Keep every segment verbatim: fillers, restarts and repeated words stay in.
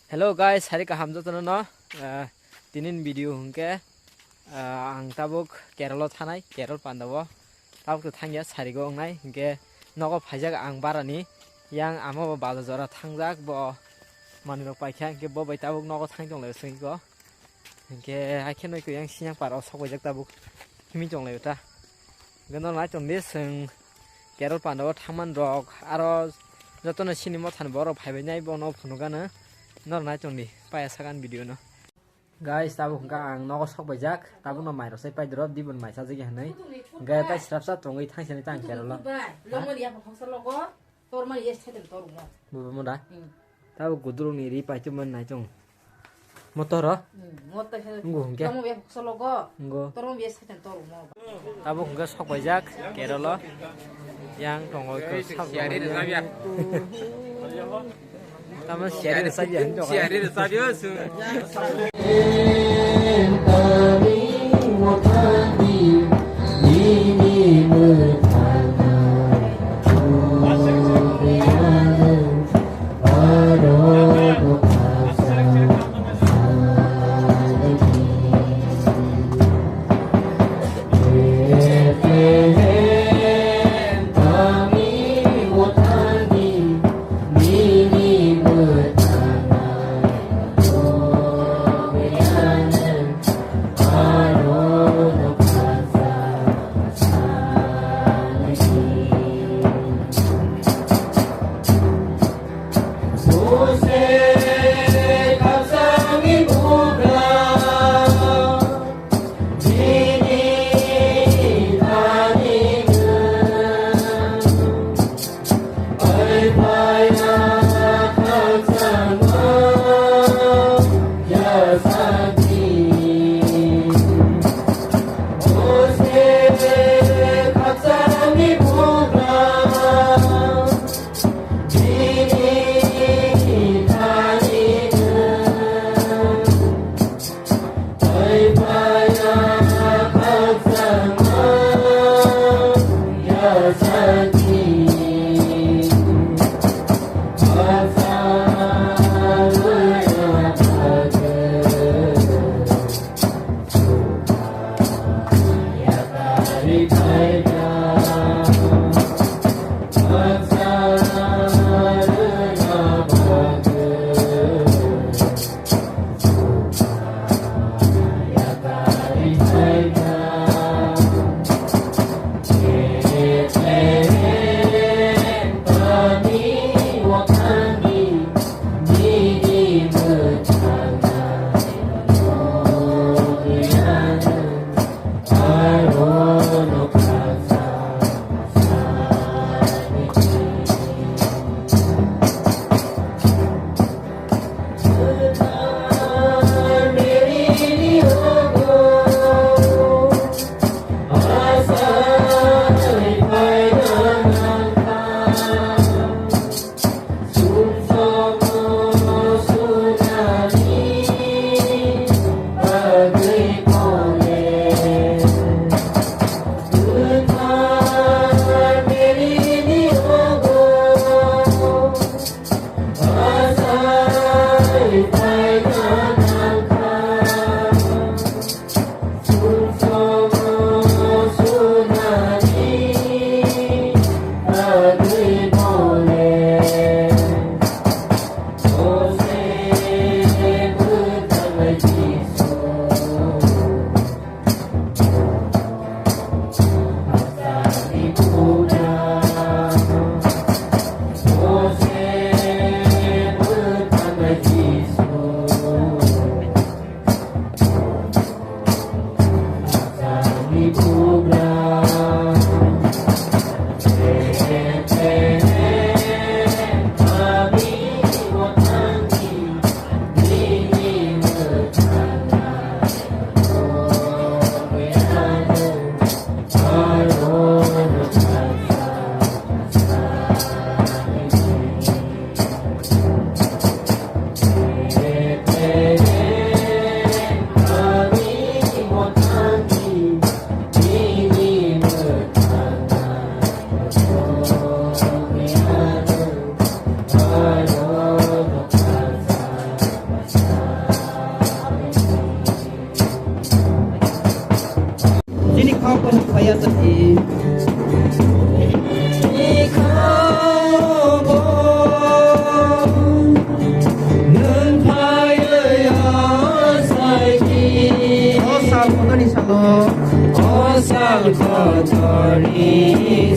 Hello guys, sari kaham jotono no. Ah, tinin video hwnkhe, ah, ang tabuk Kerala thanai, Kerala pandao. Tabuk to thangya sarigo wngnai, hwnkhe nogo phaijak ang barani. Yang amo bo baja jora thangjak bo manwirok paikha, hwnkhe bo bai tabuk nogo thang tonglaio swngiko. Hwnkhe haikhe noiko yang sinyang paro sokbaijak tabuk himwi tonglaio ta. Hwnkhe no nai tongdi swng Kerala pandao thangman rok aro jotono sini mothani borok phaibai nai bono phunukgano nor nai tongdi paya sagan video no. Guys, tabuk hwnkha ang nogo sokbaijak, tabukno mairok sai paidoro dibon mai sajagya hinwi. Hwnkhe tai srapsa tongwi thangsani tang Kerala. Longmani yapha khoksa logo, tormani yes thaitan tormo. Bubu mura. Hmm. Tabuk gudurukni ri paitwmani naitung. Motoro? Hmm, motto khe. Ngo hwnkhe. Tormo yapha khoksa logo. Ngo. Tormo yes thaitan tormo. Tabuk hwnkhe sokbaijak Kerala. Yang tongo iko siyari rwjak ya. Tamo siyari rwjak ya, hinwi tongo. Siyari rwjak ya, su.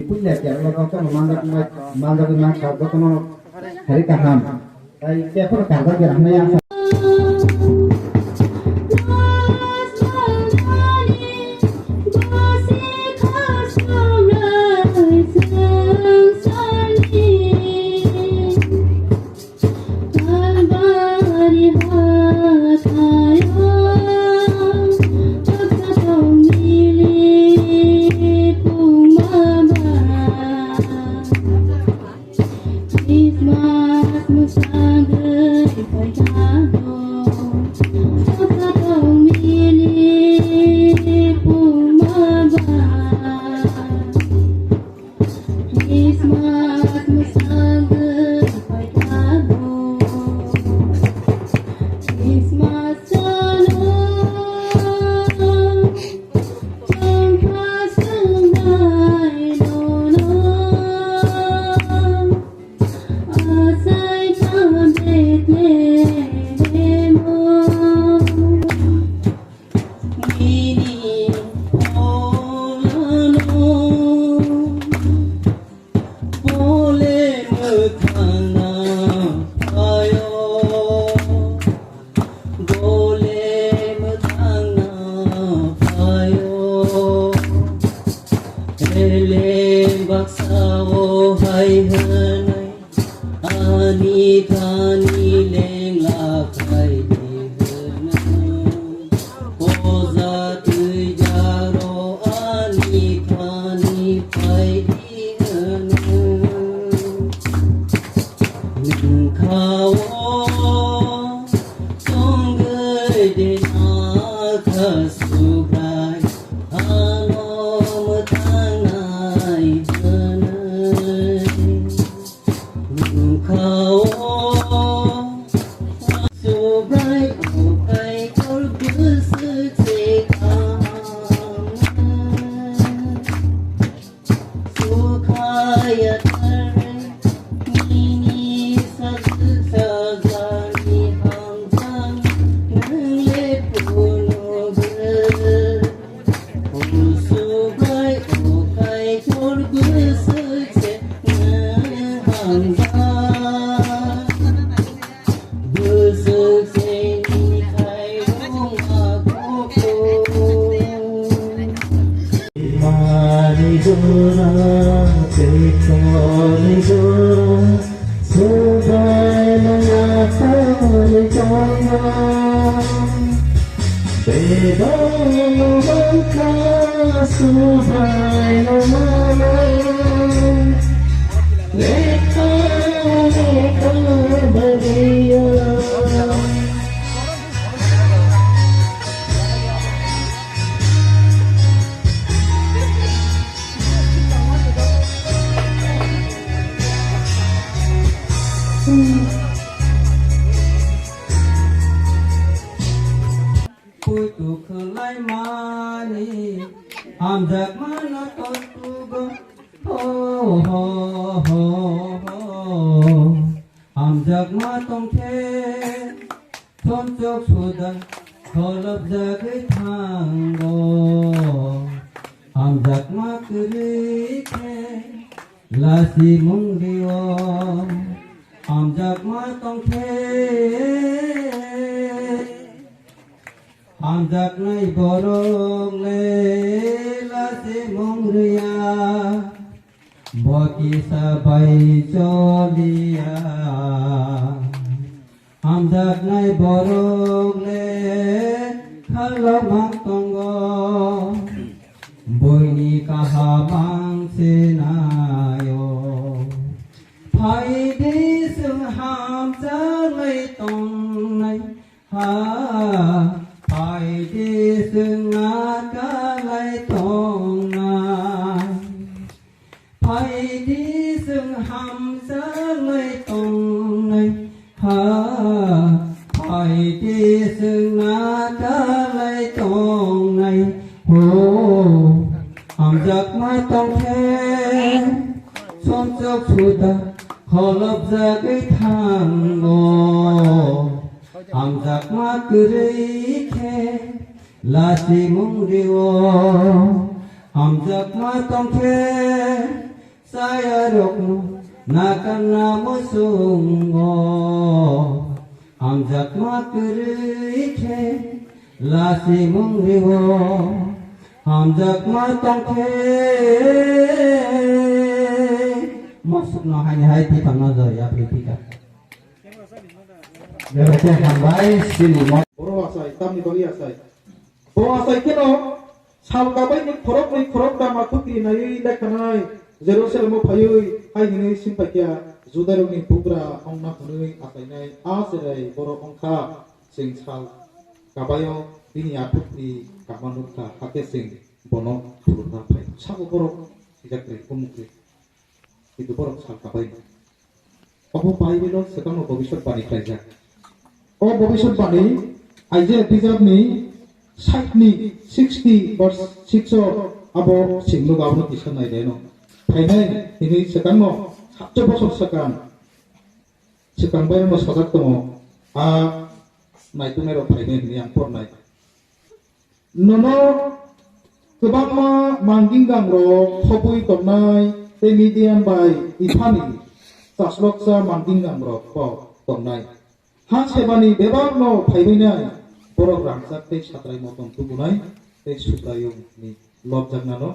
Puila tiar lo kok kono manjak mai, manjak mai kha jotono hari kaham. Tai te kono karjak ya hamya. Christmas mwsang gwi phai tongo. Christmas chalo, chongkha swngbai nono. Asai kha Bethlehemo. Nini pholano bole mwthangna phaio, bole mwthangna phaio. Eleng baksa o hai hwnwi, ani thani lengla phai di hwnwi. Oja twi jaro ani thani phai di hwnwi. Nwng kha o tongwi de na kha Subrai ano mwthangnai hwnwi. Nwng kha o Subrai o Kaitor bwswk se kha. Sukhaya tare nini sajwk sajani hamjak nwng le phunugwi. O Subrai o Kaitor bwswk se nwng hamjak. Bwswk se ni khairokma kuphur. Mani jora, petrolni jora, Subrai nang athani tongo. Bedong bangkha Subrai no mano. Lekha lekha badia. Puitu khwlai mani hamjakma no tongo. Ho, ho, ho, ho. Hamjakma tongkhe thomchok suda kholopjagwi thango. Hamjakma kwrwi khe lachimung rio. Hamjakma tongkhe hamjaknai borok le lachimung rwya, bo kisa bai choliya. Hamjaknai borok le khalomang tongo, buini kaham ang sinaio. Phaidi chwng hamjaknai tongnai, ha, phaidi chwng nakalai tongnai. Phaidi chwng hamjaknai tongnai, ha, phaidi chwng nakalai tongnai, ho, hamjakma tongkhe, chomchok suda kholopjagwi thango, hamjakma kwrwi khe, lachimung rio, Hamjakma tongkhe sayarokno nakarna muchungo, hamjakma kwrwi khe lachi mung rio, hamjakma tongkhe mosokno haini hai thipangno joya philipika. Bebete hambai sini mo- Boro asai, tamni bagwi asai. Bo asai kheno sal kabaini khoroknwi khoroktham a khukri naiwi lekhanai Jerusalemo phaiwi hai hwnwi singphaikha, Judarokni bugra ongna hwnwi achainai a cherai borok wngkha, chwng sal kabaio bini a khukri kama nukha, hakhe chwng bono khulumna phai. Sabo borok sijak ri, umuk ri. Kintu borok sal kabai. Obo Bible-o swkangno bobiswt bani khlaijak. O bobiswt bani Isaiah bijapni sait ni sixty verse six o abo singno gabno kisa nai reno. Phainai hini swkangno sacho bosor swkang, swkang bai no sajak tongo. A naituknai rok phainai hini ang pornai. Nono kwbangma manggingang rok khobwi tongnai tei Midian bai Iphani chasloksa manggingang rok bo tongnai. Ha sebani bebakno phaibainai borok rangchak tei satrai motom tubunai tei Subraiyungni lobjaknano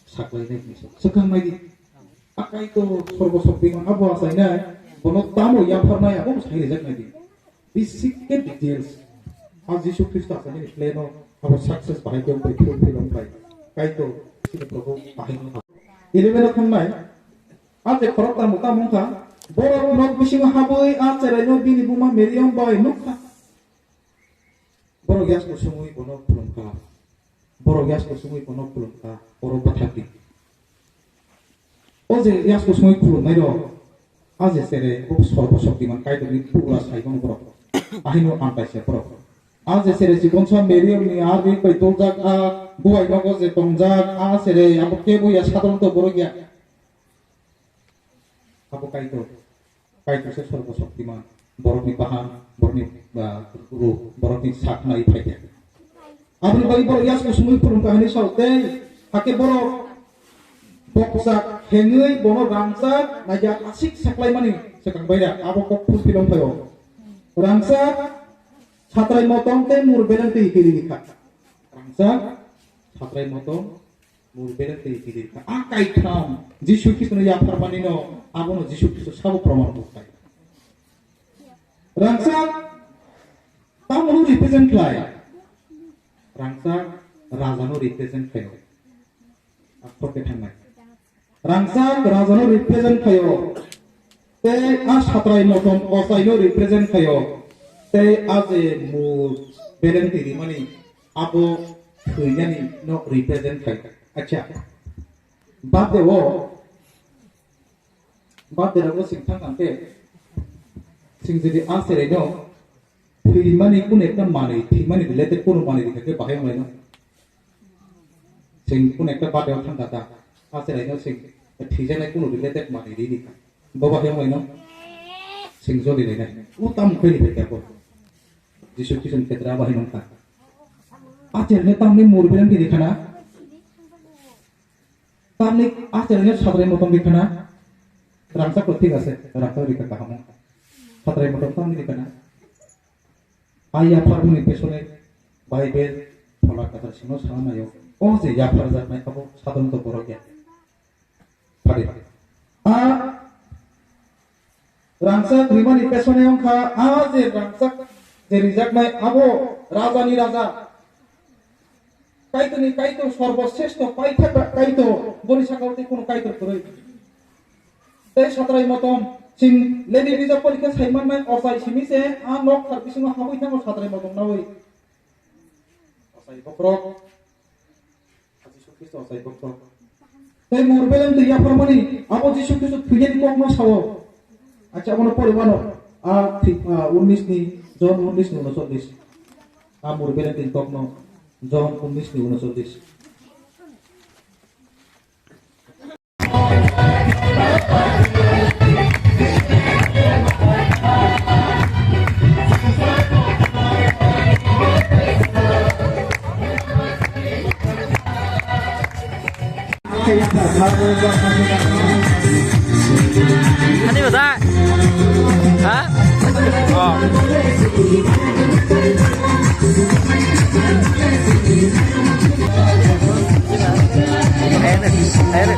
saklainai hinwi swkang naidi. Akai to sorbo sokti man abo achainai bono tamo yapharnai abo sai rijak naidi. Bisi khe details. A Jisu Khristo asani ni plan o abo success bahai khe wngpai, fulfill wngpai. Kaitor sini Prabhu bahai no. Eleven o thangnai. A je khorok tamo tamo wngkha. Borok nok bisingo habwi a cherai no bini buma Mary wng bai nukha. Borok yas kusungwi bono khulumkha. Borok yas kusungwi bono khulumkha, oro bwthakdi. O je yas kusungwi khulumnai rok, a je sere bo sorbo shoktiman Kaitorni bugra sai mano borok. Ahino amtai se borok. A je sere chikonsa Meriamni a ri bai doljak a buai nogo je tongjak a sere abo kebo ya sadronto borok ya. Abo Kaitor. Kaitor se sorbo shoktiman, borokni bahan, borokni, ah, ruk, borokni sak nai phai khe. Aboni bagwi borok yas kusungwi khulum kha hwnwi sao tei hakhe borok bokjak hengwi bono rangchak naijak asik saklaimani swkang baira abo kok fulfill wng phaio. Rangchak satrai motong tei mur beleng twi kiri kha. Rangchak satrai motong Mur belek twi kirir kha. A kaitham Jisu Khristono yapharmani no, abono Jisu Khristo sabo proman bo khlai. Rangchak tamono represent khlai. Rangchak rajano represent khlai. Akhor khe thangnai. Rangchak rajano represent khlaio. Tei a satrai motom ochaino represent khlaio. Tei a je mur belek twi rimani abo thwinani no represent khai. Acha. Birthday o, birthday rogo sing thang thang khe, sing jodi a cherai no, thwimani kunu ekta manwi, thwimani related kunu manwi rikha khe bahai wnglaino. Sing kunu ekta birthday o thang kha ta, a cherai no sing thwijaknai kunu related manwi ri rikha. Bo bahai wnglaino, sing joli lainai. O tam khe ni phai khe bo. Jisu Khristo ni khetra bahai wngkha. A cherai no tamni mur beleng di rikha na. Tamni a cherai no satrai motom rikha na. Rangchak to thik ase, rangchak rikha kaham. Satrai motom tamni rikha na. A yapharmani pesone Bible phola kwthar sino sana naio. O je yapharjaknai abo sadhon to borok ya. Phari. A rangchak rimani pesone wngkha, a je rangchak je rijaknai abo rajani raja. Kaitorni Kaitor, sorbosresto paithak Kaitor, boni sakao tei kunu Kaitor kwrwi. Tei satrai motom, chwng Lebi bijap porikha sai mannai, ochai simi se a nok thar bisingo habwi thango satrai motom naui. Ochai bokhorok, Jisu Khristo ochai bokhorok. Tei mur beleng twi yapharmani, abo Jisu Khristo thwinani kokno sao. Acha, abono pori mano, a, thi-, a, unnis ni, John unnis ni unocholish. A mur beleng twi kokno, John unnis ni unocholish. Ani ba da? Ha? Oh. Ayan, ayan.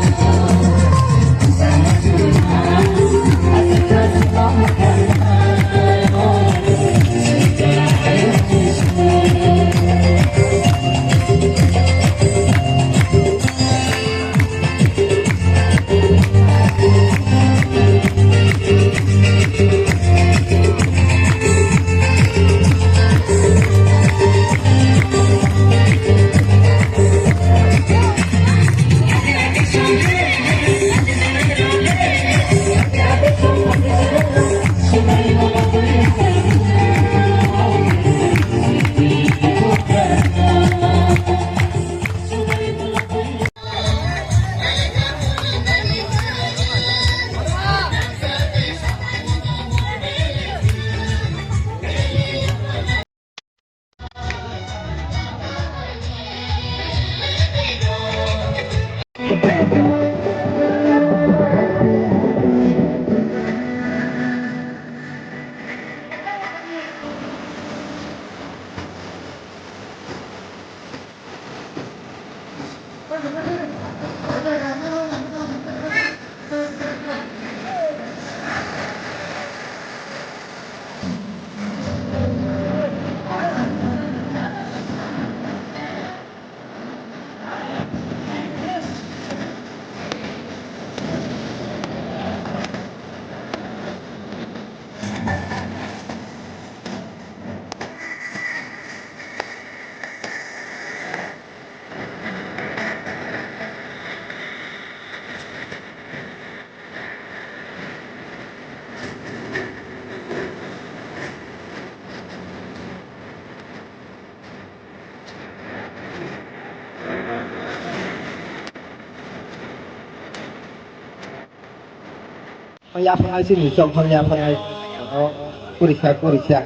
Yaphanai chini chok thang yaphanai. Kurisa, kurisa.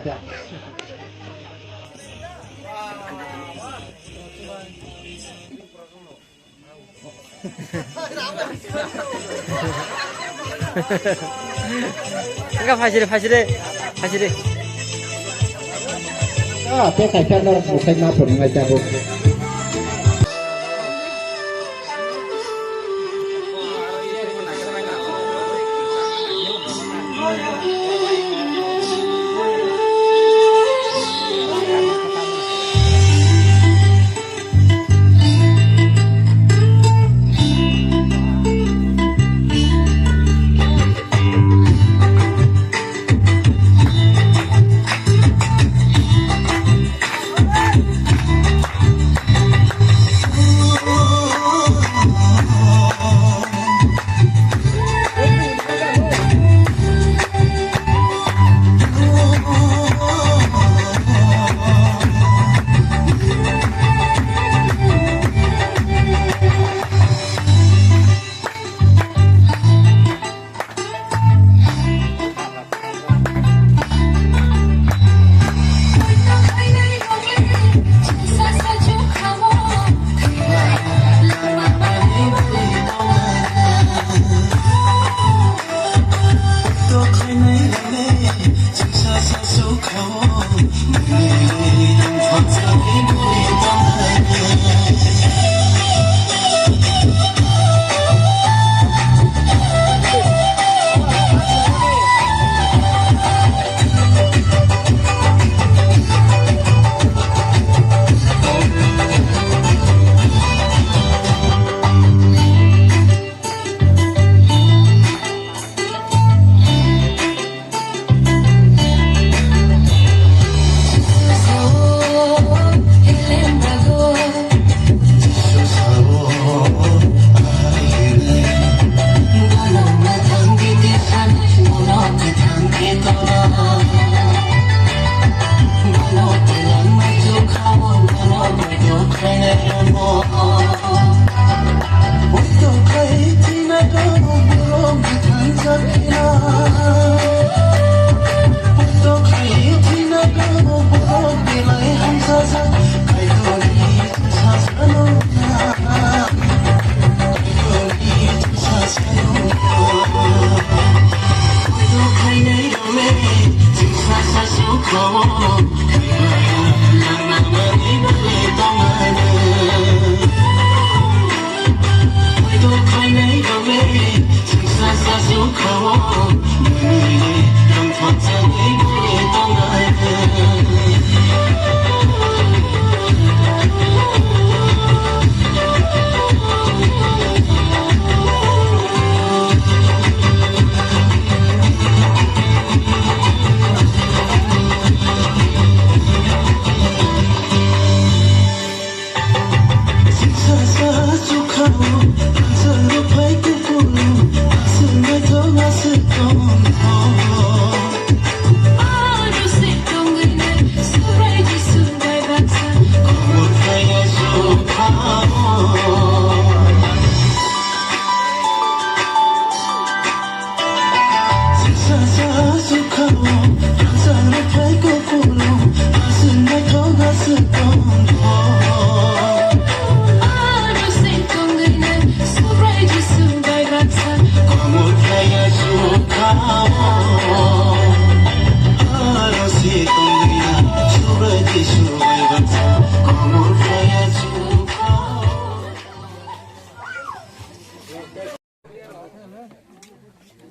Enggak, Fajri, Fajri, Fajri. Ah, tei kaisa norok bukhai ma phunuknai tabuk.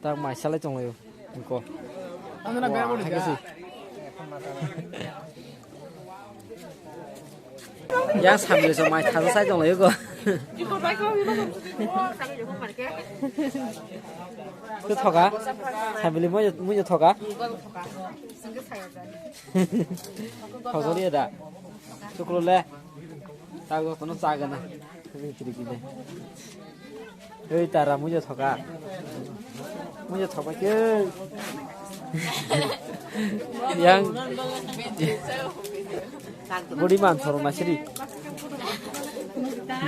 Tak mai salai tonglaio. Engko. Ang na Wah, bag hai kasi. Yang sambil so mai thasa sai tonglaio ko. Tu thoka. Sambil mo mo thoka. Thosoli da. Tuklo le. Tak do tono chagana. Oi, tara muja thoka. Muja thoka ke. Yang body man thoro na siri.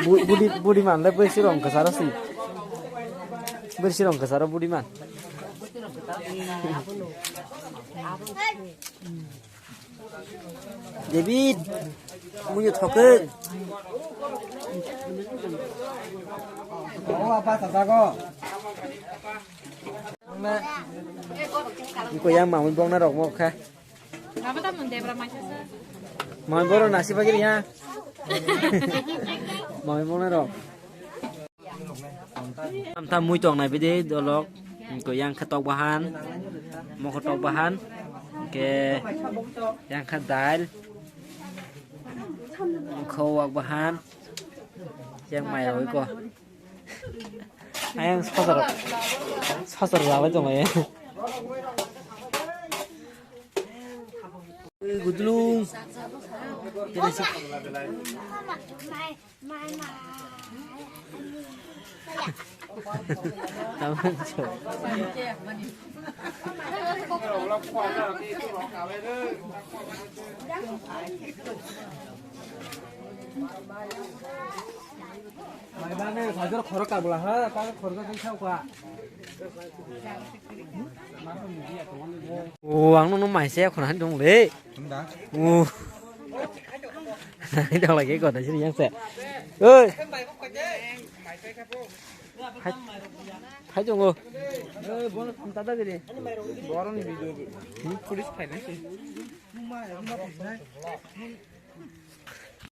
Bu-, body, body man le besi rong kasara si. Besi rong kasara body man. David, muyo thoke. Oh, apa sasago? Iko yang mamui bong na rok mo kha. Apa ta mun debra mai sasa? Mamui boro nasi bagir ya. Mamui bong na rok. Amtha mui tong nai bidi dolok, ko yang khe tok bahan, mokho tok bahan, ke yang khe dail, kho wak bahan, yang mai roi ko. Ayang sasar, sasar lalai tong lai. Gudlung. O, ang nono mai se khona han dong le. O. Nai dong lagi ko da sini yang se. Oi. Hai. Hai dong o. Oi, bono phone ta da gede. Boron video. Police phai nai se.